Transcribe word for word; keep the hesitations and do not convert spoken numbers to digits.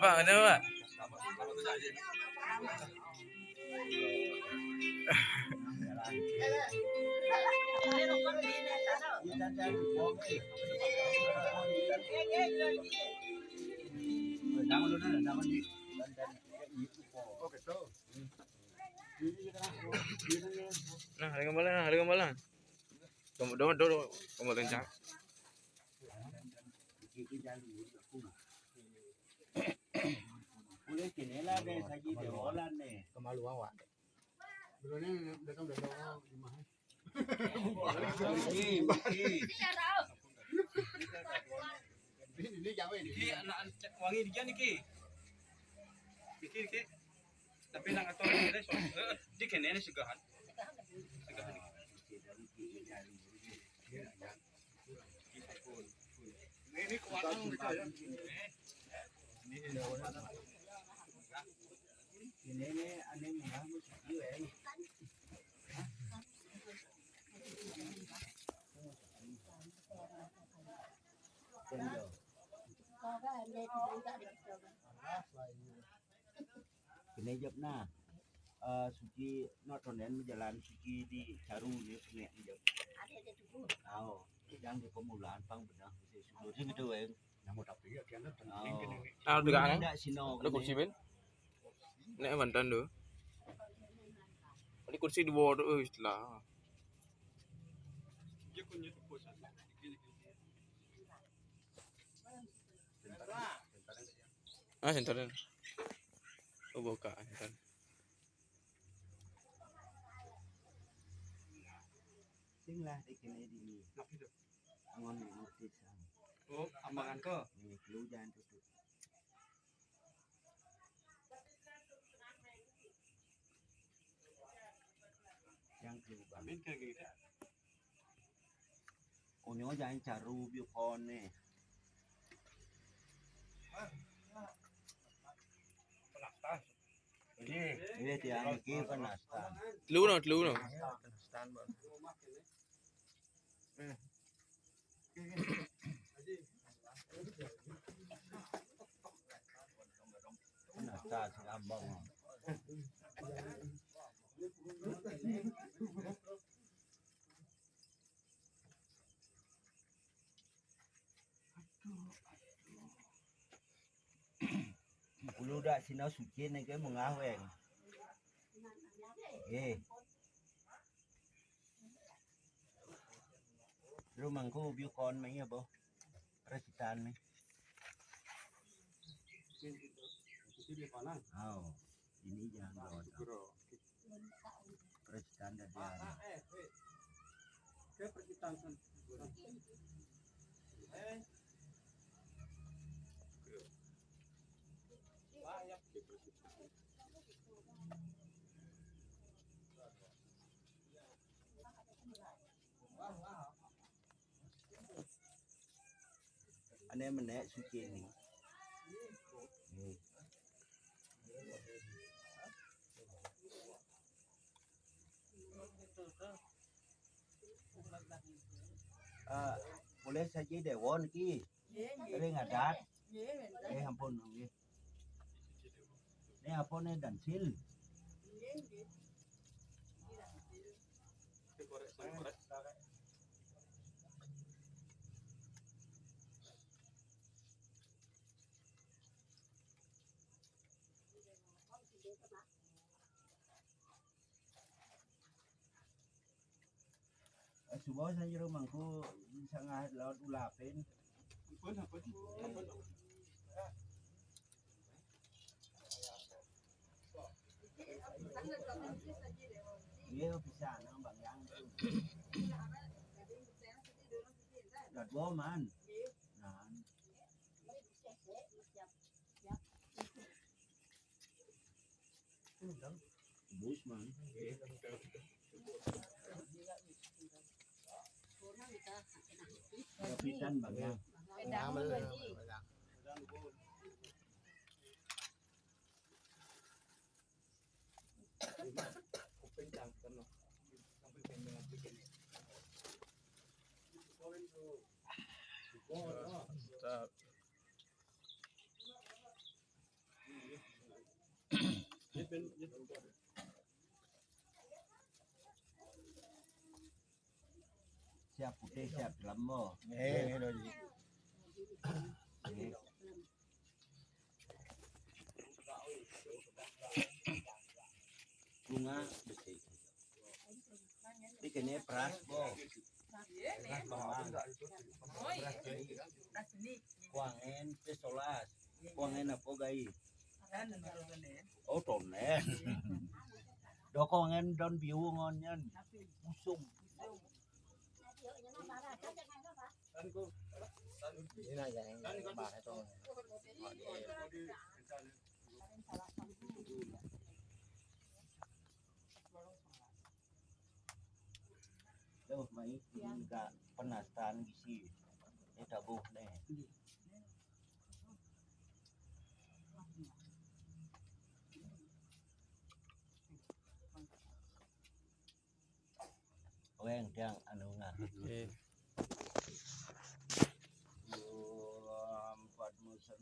Apa, ada apa? Nah, ada gambaran, nah, ada gambaran. Dong, dong, dong, dong, gambaran, Cak. Boleh kene lah, deh, saji deh, Holland nih. Kemaluan, Wak. Belum ni, datang dah tahu rumah. Ini, ini. Ini, ini jauh ini. Ini anak wangi dia ni, Ki. Ki, Ki. Tapi nak atau ni, eh, di kene ni segahan. Segahan. Ini kuat juga ya. Ini, ini, ini, ini, ini. Kene jep nah. Eh, suci nok tonden jalan suci di Caru ni kene jep. Au, yang di pemulaan pang benah. Sudah gitu, weng. Yang mau tapi ya, kian ada. Au. Tahu juga kan? Ada kursi ben. Nek mantan tu. Ini kursi dua tu, eh, istilah. Ah, center. Oh, buka center. Sing lah di kene di ni. Angon ni notis. Oh, ambangan ko. Ni, lu jangan tutup. Yang keluar. Amin kayak gitu. Onyo jangan Caru biu kone. Ini. Ini tiang iki penastan. Telu no, telu no. Penastan, Bang. Penastan si Ambang. Kulo dak sino suci nege mengaweng. Eh. Rumangku biu kon mai ya, boh. Resitan ni. Oh, ini jangan bawa. Percikan dari anu. Ane menek suci ni. Ni. Ah, boleh saja dewon ki. Ring adat. Eh, ampun, nggih. Ini apa nih, dansil? Suba sanjero mangku sangah laut ulapin. Ampun, ampun. Iya, bisa nang Bang Yang. Dah dua man. Nah. Bus man. Kapitan Bang ya. Pedang, Bang Haji. Siap putih, siap dalam mo. Eh, ini lagi. Ini. Bunga besi. Ini kene pras, bo. Pras, bo. Kuangen, pesolas. Kuangen apa, gai? Oh, tonen. Dokongen don biu ngonyen. Busung. Ini aja yang bah itu. Tuh, mai ka penastan gisi. Ini tabuh nih. Weng tiang anu ngah. Eh. Empat musim.